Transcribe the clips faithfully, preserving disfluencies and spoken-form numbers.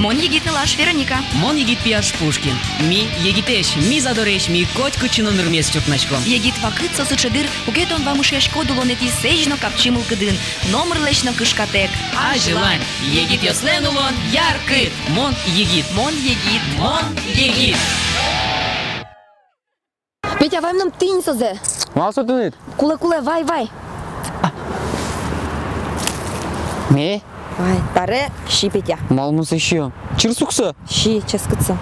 Мон егит нылаш Вероника. Мон егит пияш Пушкин. Ми егитэсь, ми задоресь, ми котькытчы но нырмес чуртнаськом. Егит вакыт со сыӵе дыр, куке тон вамышъяськод улонэтӥ сэзь но капчи мылкыдын, номырлэсь но кышкатэк. Азьлань, егитъёслэн улон яркыт. Мон егит. Мон егит. Мон егит. Петя, вай мыным тӥни созэ. Малы со тыныд? Кулэ, кулэ, вай, вай. Ме? Вай, таре си, Петя. Малы мон сое сиё? Чырс ук со. Си, ческыт со.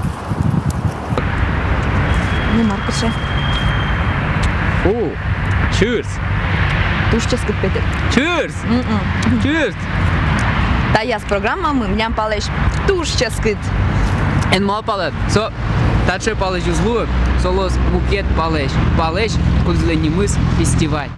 Ну, мар кыӵе? У, чырс. Туж ческыт, Петя. Чырс. М-м. Чырс. Таяз программамы милям палэзь туж ческыт. Эн мал палэ. Со таӵе палэзь уз луы, со луоз мукет палэзь. Палэзь, кудӥзлэн нимыз фестиваль.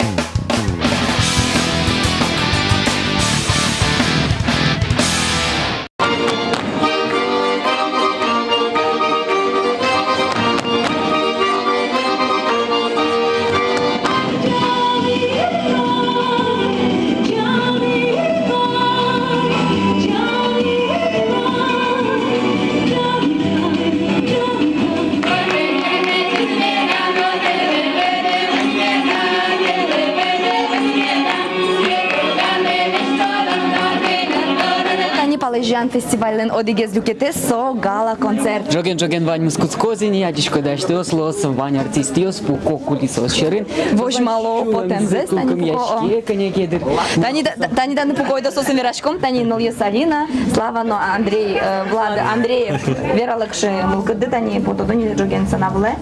Тани Палэзян фестивальлэн одӥгез люкетэз — со гала-концерт. Ӝоген-ӝоген ваньмыз кутскоз ини, адӟиськоды, асьтэос луоз вань артистъёс, пуко кулисаос сьӧрын. Возьмало потэмзэс тани, пуко. Тулкымъяське кӧня ке дыр. Тани да, тани да, ну, пуко ойдо соосын вераськом, тани нылъёс Алина, Слава но Андрей, э, Влад Андреев. Вералэ кыӵе мылкыдды, тани потодо ни ӝоген сцена вылэ.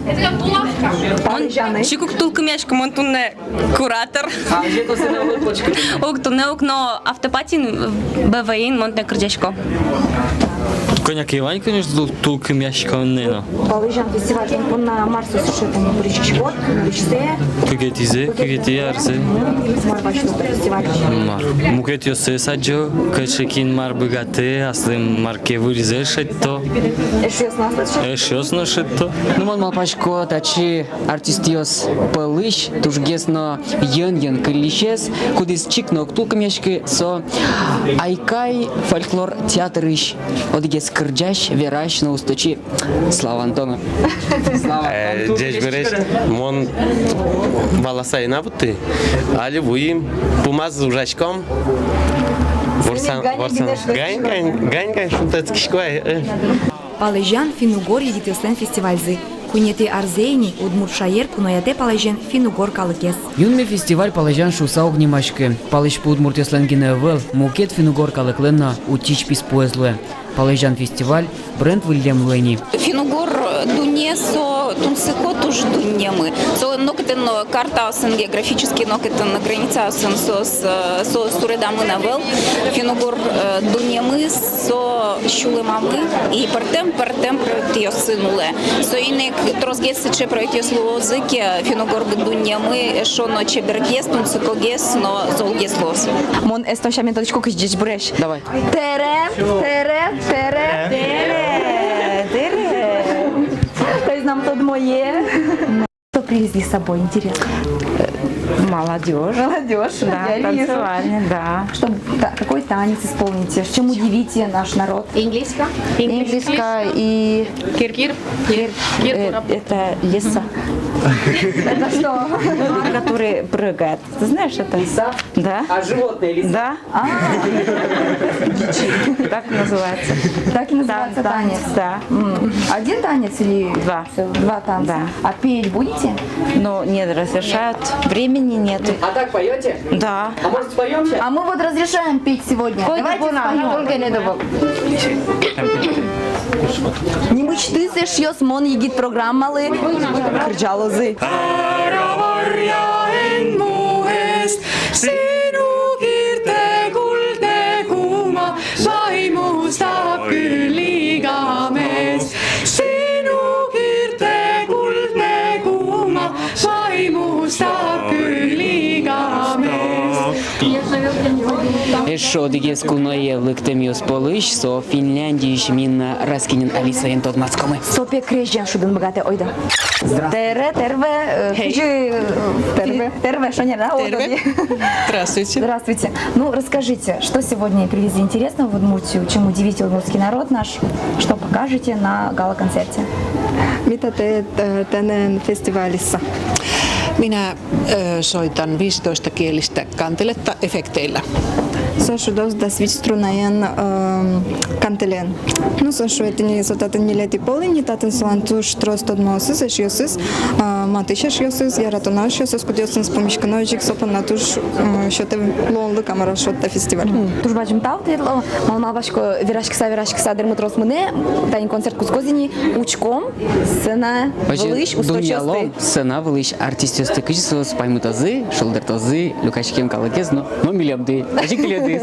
Мон чик ук тулкымъясько, мон туннэ куратор. Уг, туннэ уг, но автопатиын, БВИын мон туннэ кырӟасько. Кӧня ке вань, конечно, тул-, тулкымъяськонэ но. Палэзян фестиваль понна мар со сыӵе, тани пыриськиськод, пыриськисьсэ? Кыкетӥзэ, кыкетӥ арзэ. Мар басьтэ фестиваль? Мар. Мукетъёссэ адӟо, кыӵе кин мар быгатэ, аслым мар ке выльзэ шедьто. Эшъёс но аслыз шедьто? Эшъёс но шедьто. Ну, мон малпасько, татчы артистъёс пӧлысь тужгес но йӧн-йӧн кыллисез, кудӥз чик но уг тулкымъяськы, со «Айкай» фольклор театрысь одӥгез кырӟась, верась но усточи Слава Антонов. Слава, э, ӟечбуресь. Мон валаса ӧй на вутты. Али вуим. Пумаз ужаськом. Ворсан, ворсан. Гань, гань, гань, гань, шунтэтскисько ай, э. Палэзян финн-угор егитъёслэн фестивальзы. Куинетӥ арзэ ини удмурт шаер куноятэ палэзен финн-угор калыкез. Юнме фестиваль Палэзян шуыса уг нимаськы. Палэзьпу удмуртъёслэн гинэ ӧвӧл, мукет финн-угор калыклэн но утись писпуэз луэ. Палэзян фестиваль бренд выллем луэ ини. Финн-угор дунне со тунсыко туж дуннемы. Со нокытын но картаосын, географически нокытын но границаосын соос, э, со суредамын ӧвӧл. Финн-угор, э, дуннемы со сюлэмамы и пӧртэм, пӧртэм проектъёсын улэ. Соин ик тросгес сыӵе проектъёс луозы ке, финн-угор дуннемы эшшо но чебергес, тунсыкогес но золгес луоз. Мон эстон сямен тодӥсько, кызьы ӟечбуресь. Давай. Тэре, тэре, тэре. Тэре, тэре. То есть нам тодмое. Что привезли с собой, интересно? Э, молодёжь. Молодёжь, да, я вижу. Танцевальный, да. Чтобы та-, какой танец исполните? Чем удивите наш народ? Инглиска. Инглиска и кир-, кир-, кир-, э, это лиса. Это что? Который прыгает. Ты знаешь это? Лиса? Да. А животное лиса? Да. А. Так называется. Так и называется танец. Танец, да. М. Один танец или два? Два танца. Да. А петь будете? Ну, не разрешают. Времени нету. А так поёте? Да. А может, споём сейчас? А мы вот разрешаем петь сегодня. Давайте споём. Нимысьтыз, эшъёс, «Мон егит» программалы кырӟалозы. Эш Одӥгез куное лыктэмъёс пӧлысь со Финляндиысь Минна Раскинен Алисаен тодматскомы. Со пе крезен шудыны быгатэ, ойдо. Здравствуйте. Тэрэ, тэрэ, э, кызьы, э, тэрэ, шонер, да, ойдо. Здравствуйте. Здравствуйте. Ну, расскажите, что сегодня привезли интересного в Удмуртию, чем удивите удмуртский народ наш, что покажете на гала-концерте? Ми татэ, э, тэнэн фестивальысь. Minä, ö, soitan viisitoista kielistä kanteletta efekteillä. Со шудоз дас вить струнаен, эм, кантелен. Ну, со шуэ, тӥни со татын ньылетӥ пол ини, татын солэн туж трос тодмоосыз, эшъёсыз, а, матысь эшъёсыз, яратоно эшъёсыз, кудъёсыныз пумиськоно озьы ик, со понна туж, м, сётэ луонлык, мар-а, шуод, та фестиваль. Туж бадӟым тау тӥледлы, мал-, малпасько, вераськыса, вераськыса дырмы трос мынэ, тани концерт кутскоз ини, учком сцена вылысь усточиосты. Дунъялом сцена вылысь артистъёсты, кызьы соос паймытозы, шулдыртозы люкаськем калыкез но, но милемды, озьы ик тӥледыз.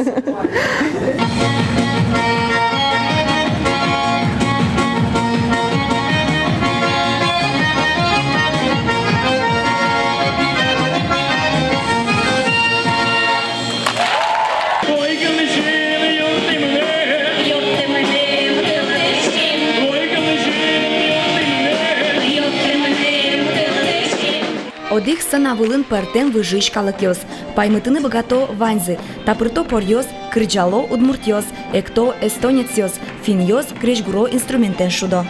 Одӥг сцена вылын пӧртэм выжыысь калыкъёс. Паймытыны быгато ваньзы. Та пырто поръёс, кырӟало удмуртъёс, экто эстонецъёс, финнъёс крезьгуро инструментэн шудо.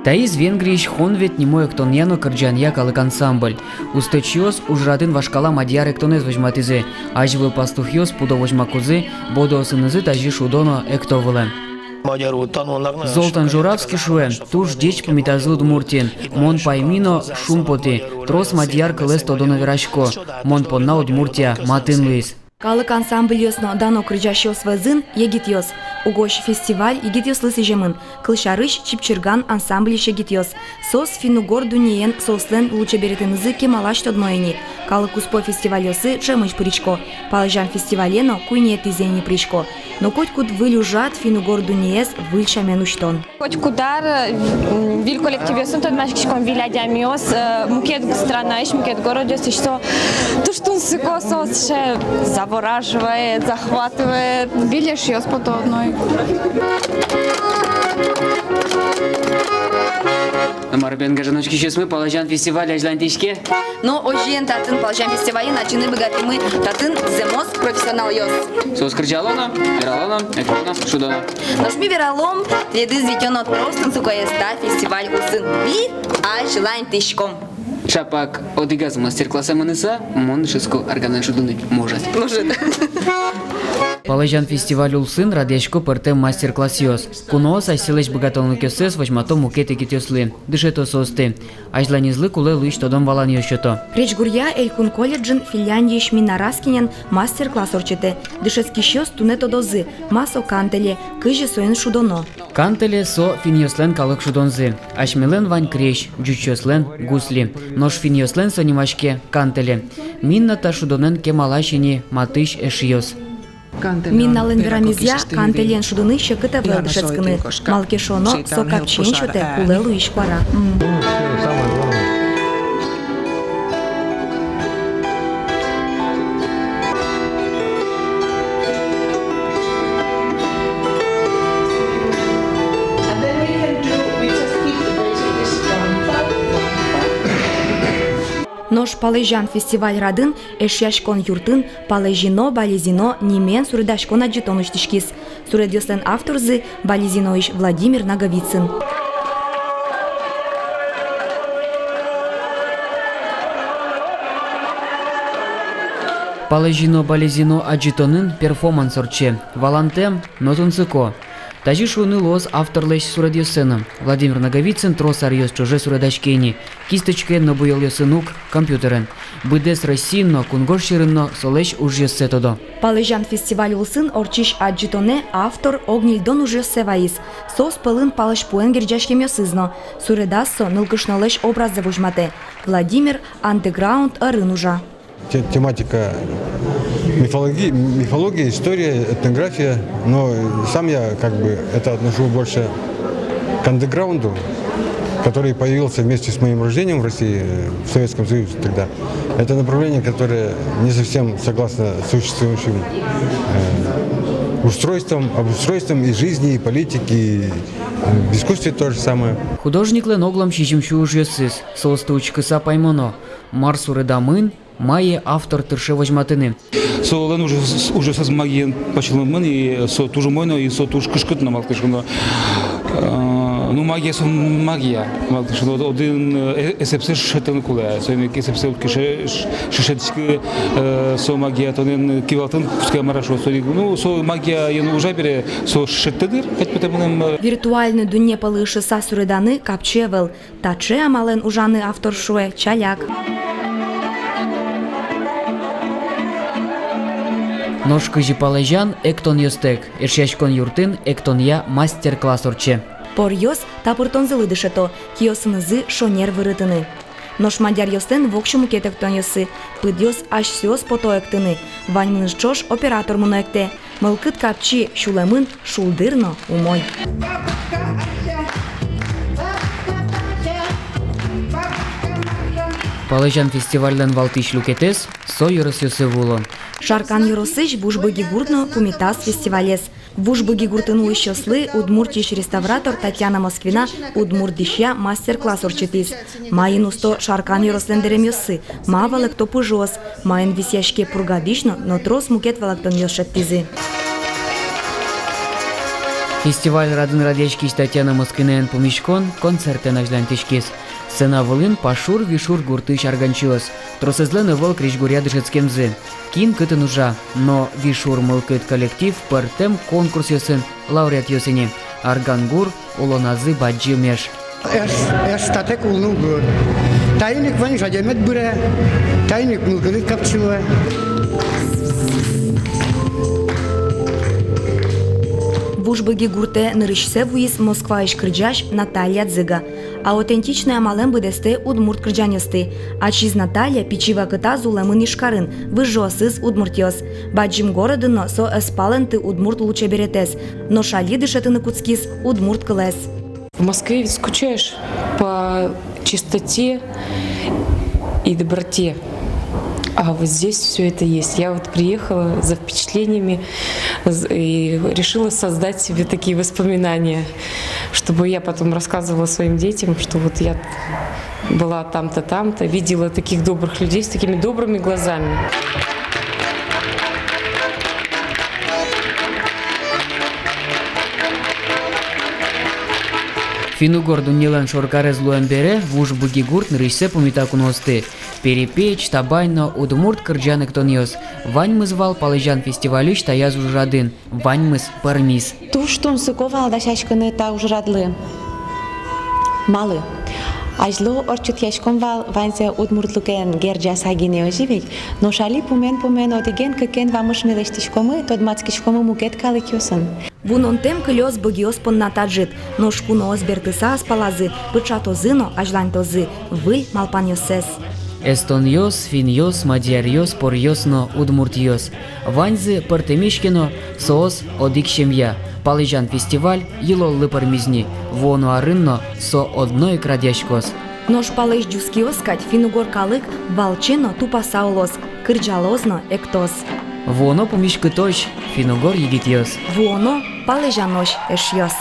Таиз Венгриысь «Хонвет» нимо эктонъя но кырӟанъя калык ансамбль. Усточиос ужрадын вашкала мадьяр эктонэз возьматӥзы. Азьвыл пастухъёс пудо возьмакузы, бодыосынызы тазьы шудо но экто вылэм. Золтан Журавский шуэ, туж ӟеч пумитазы Удмуртиын. Мон пайми но шумпотӥ, трос мадьяр кылэз тодо но верасько. Мон понна Удмуртия матын луиз. Калык ансамбльёс но дано кырӟасьёс вӧзын — егитъёс. Угось фестиваль егитъёслы сӥземын. Кылсярысь, «Чипчирган» ансамбльысь егитъёс. Соос финн-угор дуннеен соослэн лулчеберетэнызы кемалась тодмо ини. Калык куспо фестивальёсы ӵемысь пырисько. «Палэзян» фестивале но куинетӥзэ ини пырисько. Но котькуд выль ужрад финн-угор дуннеез выль сямен усьтон. Котькуд ар, м, виль коллективъёсын тодматскиськом, виль адямиос, э, мукет странаысь, мукет городъёсысь, со туж тунсыко, со сыӵе завораживает, захватывает. Виль эшъёс пото одно ик. Мар бен, гажано учкисьёсмы, «Палэзян» фестиваль азьланьтӥське. Но озьыен, татын, «Палэзян» фестивалын адӟыны быгатӥмы татын зэмос профессионалъёс. Соос кырӟало но, верало но, экто но, шудо но. Нош ми вералом, тӥледыз витё но трос тунсыкоез та фестиваль улсын. Ми азьланьтӥськом. Ӵапак одӥгаз мастер-классэ мыныса, мон дышетско арганэн шудыны. Может. Может. «Палэзян» фестиваль улсын радъясько пӧртэм мастер-классъёс. Куноос асьсэлэсь быгатонлыкъёссэс возьмато мукет егитъёслы, дышето соосты. Азьланезлы кулэ луись тодон-валанъёс сёто. Крезьгуръя элькун колледжын Финляндиысь Минна Раскинен мастер-класс ортчытэ. Дышетскисьёс туннэ тодозы, ма со кантеле, кызьы соин шудоно. Кантеле — со финнъёслэн калык шудонзы. Асьмелэн вань крезь, ӟучъёслэн — гусли. Нош финнъёслэн со нимаське кантеле. Минна та шудонэн кемалась ини матысь эшъёс. Минналэн верамезъя, кантелен шудыны секыт ӧвӧл дышетскыны. Малы ке шуоно, со капчиен сётэ кулэ луись куара. Нош «Палэзян» фестиваль радын Эшъяськон юртын «Палэзино-балезино» нимен суредаськон адӟытон усьтӥськиз. Суредъёслэн авторзы Балезиноысь Владимир Наговицын. «Палэзино-балезино» адӟытонын перформанс ортче. Валантэм, но тунсыко. Тазьы шуыны луоз авторлэсь суредъёссэ но. Владимир Наговицын трос аръёс ӵоже суредаське ини. Кисточкаен но буёлъёсын уг, компьютерен. Быдэс Россиын но, кунгож сьӧрын но солэсь ужъёссэ тодо. «Палэзян» фестиваль улсын ортчись адӟытонэ автор ог ньыльдон ужъёссэ вайиз. Соос пӧлын палэзьпуэн герӟаськемъёсыз но. Суредаз со нылкышнолэсь образзэ возьматэ. Владимир андеграунд ӧрын ужа. Те-, тематика мифологи-, мифология, история, этнография. Но сам я как бы это отношу больше к андеграунду, который появился вместе с моим рождением в России, э, в Советском Союзе тогда. Это направление, которое не совсем согласно с существующим э, устройством, обустройством и жизни, и политики, и в искусстве то же самое. Художниклэн оглом сизьым сю ужъёсыз, соосты учкыса паймоно, мар суредамын, мае автор тырше возьматыны. Солэн ужъёсыз, ужъёсыз магиен пачылэмын, и со туж умой но, и со туж кышкыт но, малы ке шуоно, э, ну, магия со магия, малы ке шуоно, одӥг, э, эсэпсэ шедьтыны кулэ, соин ик эсэпсэ уд ке ше-, ш-, шедьтӥськы, э, со магия тонэн кивалтыны кутске, мар-а шуо, соин ик, ну, со магиен ужа бере, со шедьтэ дыр, кадь потэ мыным, э. Виртуальной дунне пӧлы ышыса суреданы капчи ӧвӧл. Таӵе амалэн ужаны, автор шуэ, ӵаляк. Нош кызьы палэзян, эктонъёстэк. Эшъяськон юртын эктонъя мастер-класс ортче. Поръёс тапыртонзылы дышето, киосынызы шонер вырытыны. Нош мадьяръёслэн воксё мукет эктонъёссы, пыдъёс асьсэос пото эктыны, ваньмыныз ӵош оператор мыно эктэ. Мылкыд капчи, сюлэмын шулдыр но умой. Палэзян фестивальлэн валтӥсь люкетэз со ёросъёсы вуылон. Шаркан ёросысь Вуж Быги гурт но пумитаз фестивалез. Вуж Быги гуртын улӥсьёслы Удмуртиысь реставратор Татьяна Москвина удмурт дӥсья мастер-класс ортчытӥз. Маин усто Шаркан ёрослэн дэремъёссы, ма валэкто пыжыос, маин висъяське Пурга дӥсь но, но трос мукет валэктонъёс шедьтӥзы. Фестиваль радын радъяськись Татьяна Москвинаен пумиськон концертэн азьланьтӥськиз. Сцена вылын Пашур-Вишур гуртысь арганчиос. Тросэзлэн ӧвӧл крезьгуръя дышетскемзы. Кин кытын ужа, но «Вишур мылкыд» коллектив пӧртэм конкурсъёсын лауреатъёс ини. Арган гур улоназы бадӟым эш. Эш, эш таӵе ик улыны уг быгаты. Таин ик вань жадемет быре, таин ик мылкыдыд капчи луэ. Вуж Быги гуртэ нырысьсэ вуиз Москваысь кырӟась Наталья Дзыга. Аутентичной амалэн быдэстэ удмурт кырӟанъёсты. Ачиз Наталья пичи вакытаз улэмын Ижкарын, выжыосыз удмуртъёс. Бадӟым городын но со ӧз палэнты удмурт лулчеберетэз, нош али дышетыны кутскиз удмурт кылэз. В Москве ведь скучаешь по чистоте и доброте. А вот здесь всё это есть. Я вот приехала за впечатлениями з-, и решила создать себе такие воспоминания, чтобы я потом рассказывала своим детям, что вот я была там-то, там-то, видела таких добрых людей с такими добрыми глазами. Финн-угор дуннелэн шоркарез луэм бере Вуж Быги гурт нырысьсэ пумита куноосты. Перепеч, табань но удмурт кырӟан-эктонъёс. Ваньмыз вал Палэзян фестивальысь таяз ужрадын. Ваньмыз пӧрмиз. Туж тунсыко вал дасяськыны та ужрадлы. Малы? Азьло ортчытъяськом вал ваньзэ удмуртлыкен герӟаса гинэ, озьы ведь? Нош али пумен-пумен, одӥген-кыкен вамыш милесьтӥськомы, тодматскиськомы мукет калыкъёсын. Вунонтэм кылёз быгиос понна та ӝыт, нош куноос бертыса ас палазы пыӵатозы но азьлантозы выль малпанъёссэс. Эстонъёс, финнъёс, мадьяръёс, поръёс но удмуртъёс. Ваньзы пӧртэмесь ке но, соос одӥг семья. Палэзян фестиваль йылоллы пӧрмиз ни, вуоно арын но со одно ик радъяськоз. Нош палэзь ӟускиос кадь финн-угор калык валче но тупаса улоз, кырӟалоз но эктоз. Вуоно пумиськытозь, финн-угор егитъёс. Вуоно палэзянозь, эшъёс.